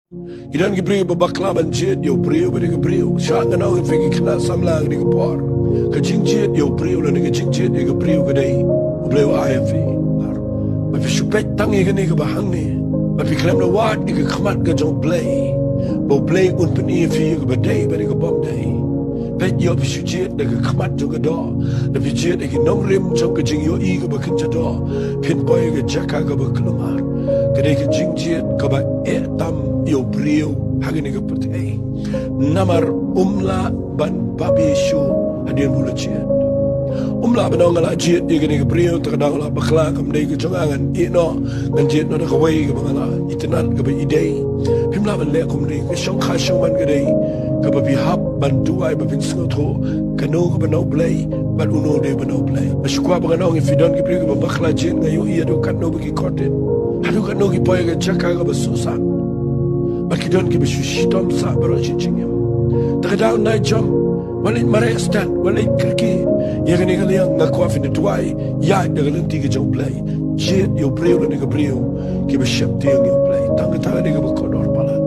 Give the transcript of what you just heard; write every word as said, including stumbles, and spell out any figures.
Ki don ki briew ba bakla ban jied ïa u briew bad ïa ka briew. Shah nga ong ïa phi ki khynnah samla ha kane ka por, ka jingjied ïa u briew lane ka jingjied ïa ka briew ka dei U Blei u ai ïa phi. Bad phi shu peit tang ïa kane kaba hangne, bad phi khlem da wad ïa ka khmat ka jong U Blei, ba U Blei un pyni ïa phi ïa kaba dei bad ïa ka bym dei. Peit, ïoh phi shu jied da ka khmat jong ka doh, da phi jied da ki nongrim jong ka jingïohi kaba kynja doh, phin poi ha ka jaka kaba kulmar. Ka dei ka jingjied kaba eh tam ïa u briew ha kane ka pyrthei. Namar um lah ban babe shuh hadien ba u la jied. Um lah ban ong nga la jied ïa kane ka briew, te ka daw la bakla, kam dei ka jong nga, ngan ïeh noh, ngan jied noh da kawei kaba nga la itynnad kaba i dei. Phim lah ban leh kumne. Ka shongkha shongman ka dei kaba phi hap ban duwai ba phin sngewthuh kano kaba na U Blei bad uno dei ba na U Blei. Ba shu kwah ba ngan ong ïa phi, don ki briew kiba bakla jied, nga ïohi haduh katno ba ki kordit, haduh katno ki poi ha ka jaka kaba suk sat. Bad ki don kiba shu shitom sah baroh shi jingim. Te ka daw nai jam, wat leit mareh stad, wat leit kyrkieh. Ïa kane ka liang nga kwah phin da duwai ïa da ka lynti ka jong U Blei. Jied ïa u briew lane ka briew kiba sheptieng ïa U Blei. Tang kata ka dei kaba kordor palat.